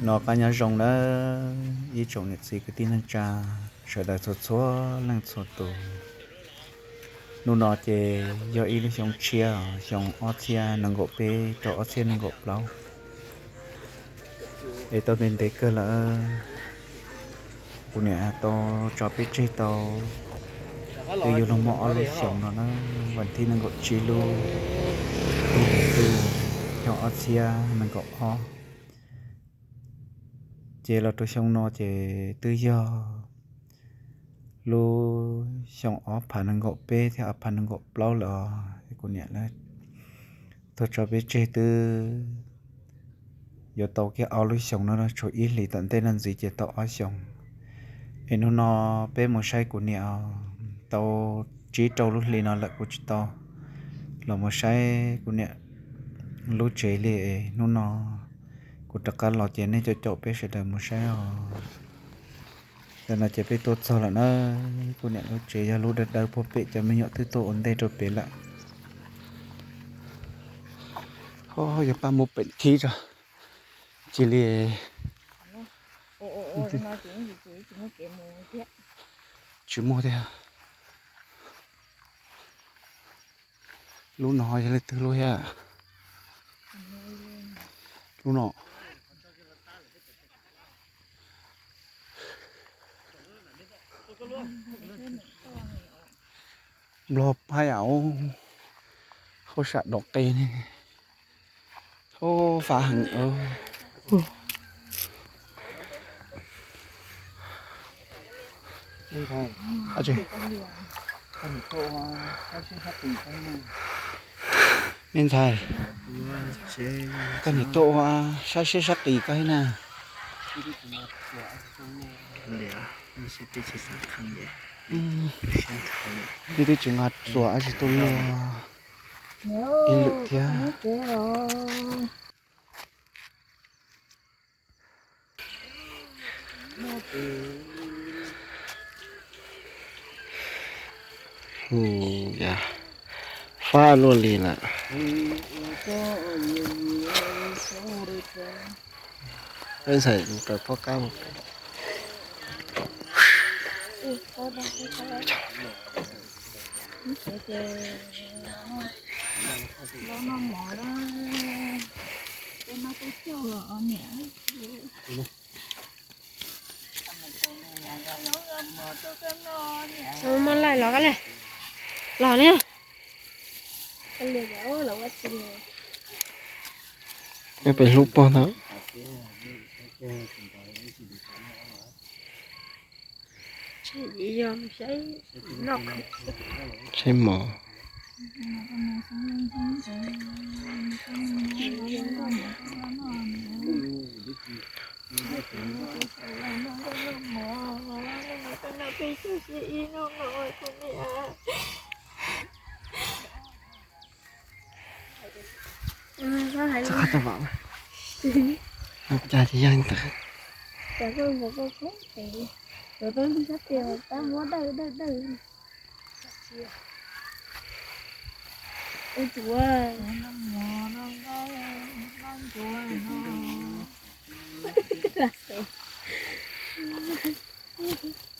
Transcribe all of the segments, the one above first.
No qab nyob zoo nawb ib tsoom niam txiv kwv tij neej tsa sawv daws txhua txhua leej txhua tus. Hnub no ces yog ib lub xyoo tshiab, xyoo ob txhiab nees nkaum peb rau ob txhiab nees nkaum plaub, es tau ntev ntev kawg lawm. Kuv niam tau tso peb tseg tau twb yuav luag muaj ob lub xyoos no na, vas thib nees nkaum tsib lub, xyoo ob txhiab nees nkaum ob. Ces los rau xyoo no ces twb yog lub xyoo ob phav nees nkaum peb thiab ob phav nees nkaum plaub lawm os. Kuv niam lawv tuag tso peb tseg twb yuav tau kiag ob lub xyoos no, tshuav ib hlis tom ntej no ntxiv ces tau ob xyoos. Es hnub no peb mus saib kuv niam, tau tsib rau lub hli no lawm kuv tsis tau los mus saib kuv niam lub tsev li. Es hnub no kuv rov qab los ces nej caum caum peb sawv daws mus saib os. Ntawm no ces peb tuaj txog lawm na. Kuv niam lub tsev yog lub dawb dawb puag pem, cov me nyuam twb tuaj ua ntej rau pem lawm. Ho yog pab mus pem thib tso. Cia li tsis muaj thiab. Lub no yog leej twg lub thiab? Lub no. Nplog phaj yam, hauj sam dov qe ne. Fav heev. Me ntxhais, koj niam tuaj ua sab siab sab qis koj thiab na. Nws twb tsis nqa txuas dab tsi tuaj luaj. Ib lwm thiab. Hu, fab luaj li lawm. Peb ntxhais tawm pob qab mus. Muaj laij los koj le, los ne. Peb pem hlub pog ntawd. Saib mov. Txhob qhov tau vam, cas tsis yog li ntawd.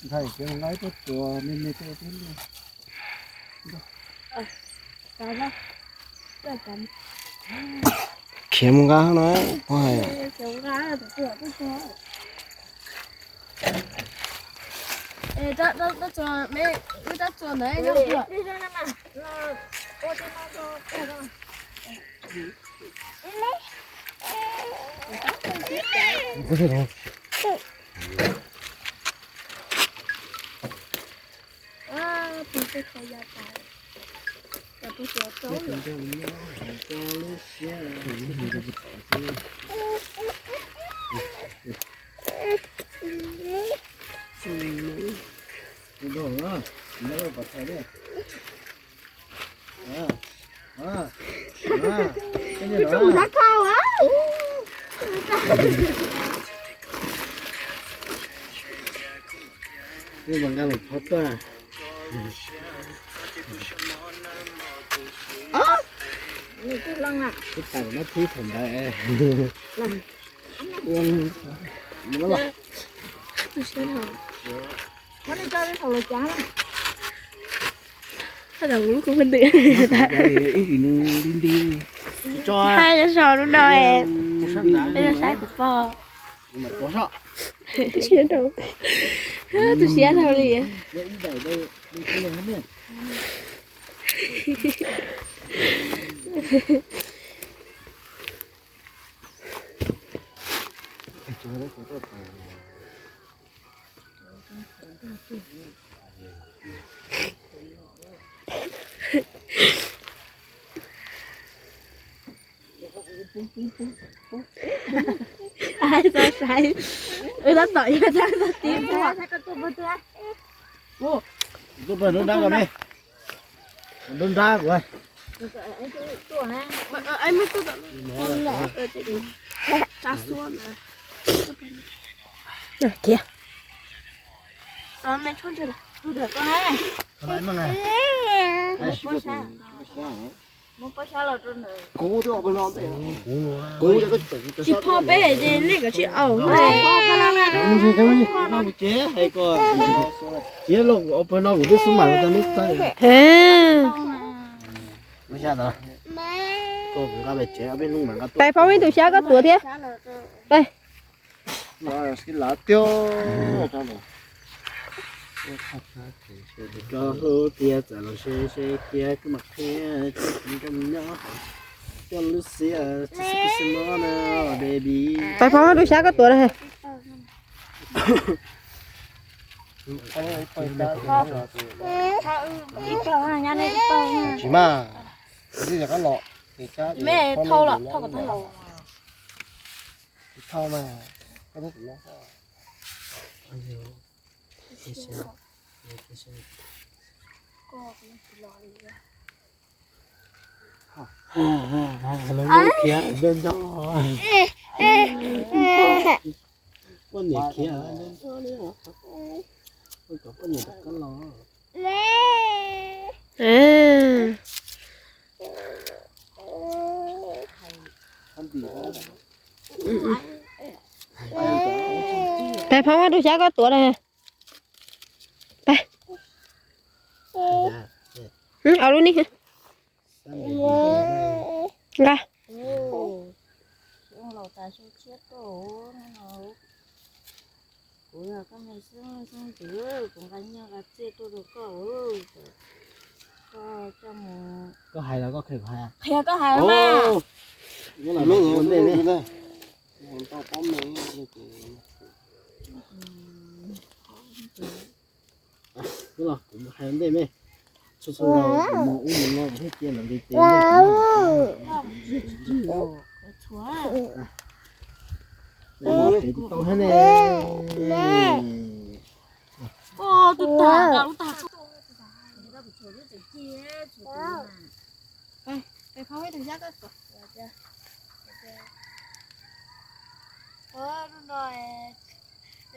Ntxhais, ces nqa ib pob tsuas me me rau peb luaj. Khiav mus nqa no, pog hais. Ib tsoom nab thau a. Wb mas nqa lus phov tuaj. Twb tawm nab thib thaum ntawd. Tus siab dhau. Tus siab dhau lub kuv pheej twm. Hais cov so lub no es, peb los saib kuv pog. Tus siab dhau. Tus siab dhau li. Ai txog saib, wb tab tom yuav txog tib puag. Tuaj pawg nrab nrab ko me, nrab nrab kuv. Khiav. Tsis pho peb ces nej kom tsis aus. Tais Phoo, ib tug xyab koj tuav thiab. Hlub tiag txawm los se se kiag kuj mam qhia tsis nrog nyob. Coj lub xiab tsis xib xib mob na, baby. Tais Phoo, tus xyab koj tuav na. Tsis mas, me thau los thau kom tau los. Thau mas. Khiav nco nco. Poj niam khiav nco nco li. Kom poj niam rov qab los. Tais Phoo, tus xyab koj tuav na. Tais, au lub ni. Nqa. Kuv yog koj me xeeb xeeb ntxwv, kuv nqa nyiaj nqa txiaj tuaj rau koj, koj coj mus. Koj hais los koj qhia kuv hais? Qhia koj hais mas. Kuv los kuv hais ua ntej me. Txhua txhua zaus kuv mus ub mus no kuv thiaj cia lawv nqis tes. Tes tsis tau thiab ne. Tes phauj ib tug xyab koj tuav. Ntxhais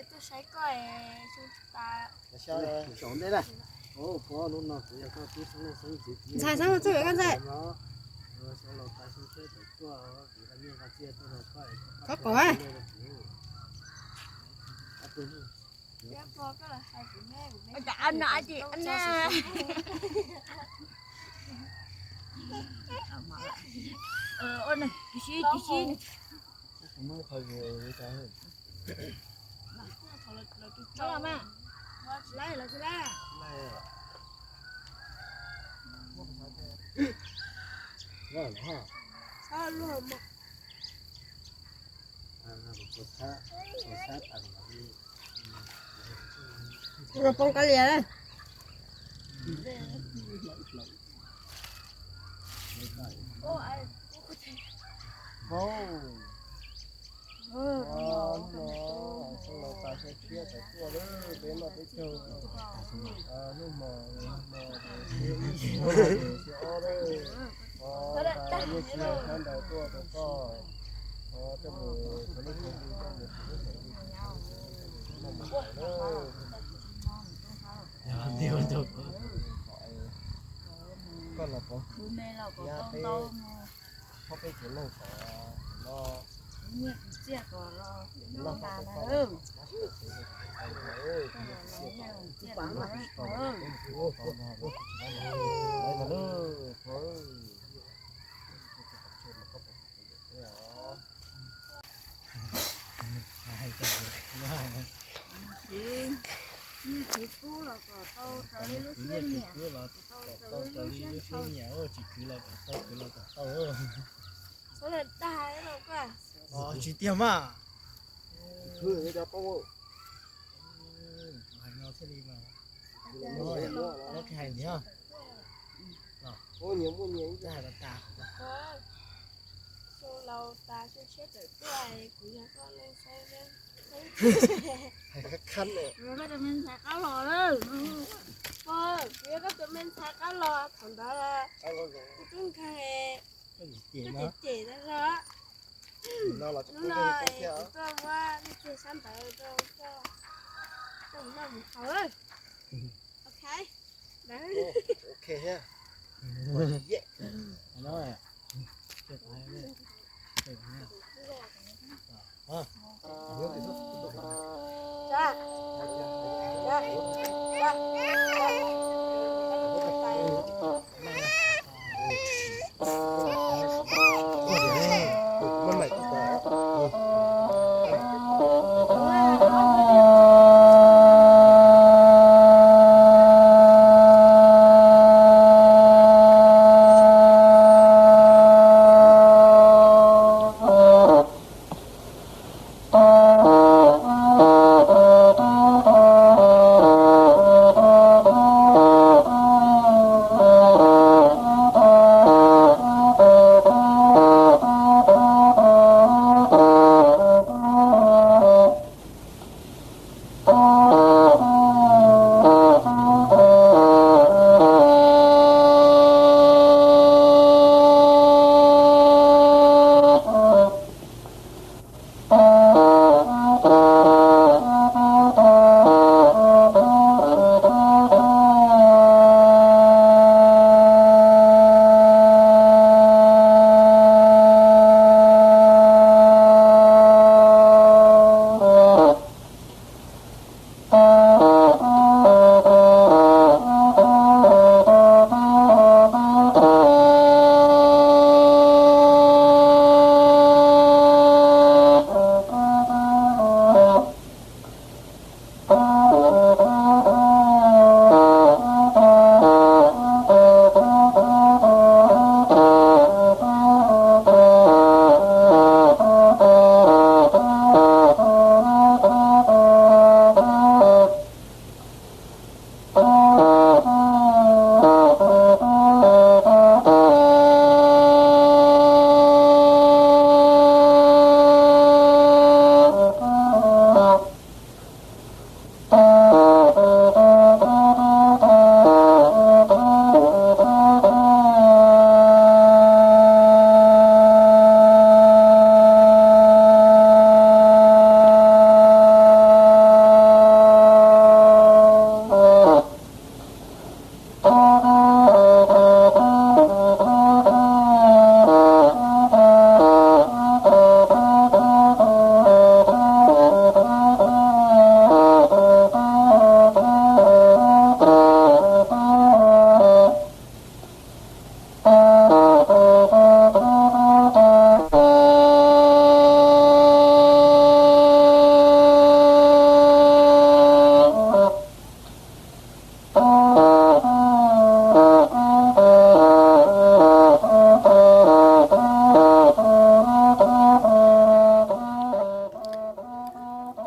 xeeb txawj koj ntxhais. Thov kom. Hnub no, hnub no, hnub no, hnub no, hnub no, koj los koj, nyab peb, phob peb tsev neeg tom no, Nyiaj kwv txiaj kom los noj tas na. Nyiaj kwv tub los kom tau raws li lub siab nyiam, kom tau raws li lub siab nyiam, tsis kwv los kom tau, kwv los kom tau. Txhob dag dag los koj. Tsis tiag mas. Hais no thiaj li mas. Hais tiag. Hais tas tas. Xyoo laus tas xyoo tshiab tawm tuaj, kuv yog koj leej xeeb. Hais khab khab. Koj tus me ntxhais qab los, kuv yog koj tus me ntxhais qab los thaum ntawd. Kuv twb nkeeg, cem cem tas zog. Hnub no kuv tuaj muab nej txiag sab ntawd rau koj, koj mus noj mus haus. Ok.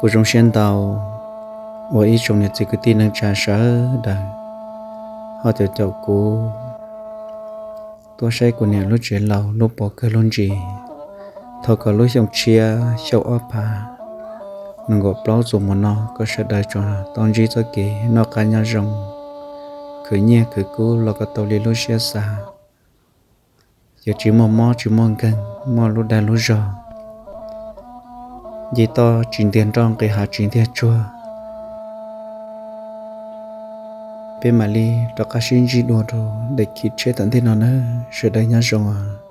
Kuv zoo siab ntau uas ib tsoom niam txiv kwv tij neej tsa sawv daws ho caum caum kuv tuaj saib kuv niam lub tsev laus lub pov kawg lub ntsis. Thov kom lub xyoo tshiab xyoo ob phav nees nkaum plaub txuas mus no kom sawv daws tsuas tau ntsib txoj kev noj qab nyob zoo, khwv nyiaj khwv kub los kom tau li lub siab xav. Ces tsis muaj mob tsis muaj nkeeg, muaj lub dag lub zog, nce toj tsis ntiag nroj, nqis hav tsis ntiag tsuag. Peb mam li rov qab sib ntsib dua rau daim khiv tsheb tom ntej no nawb, sawv daws nyob zoo.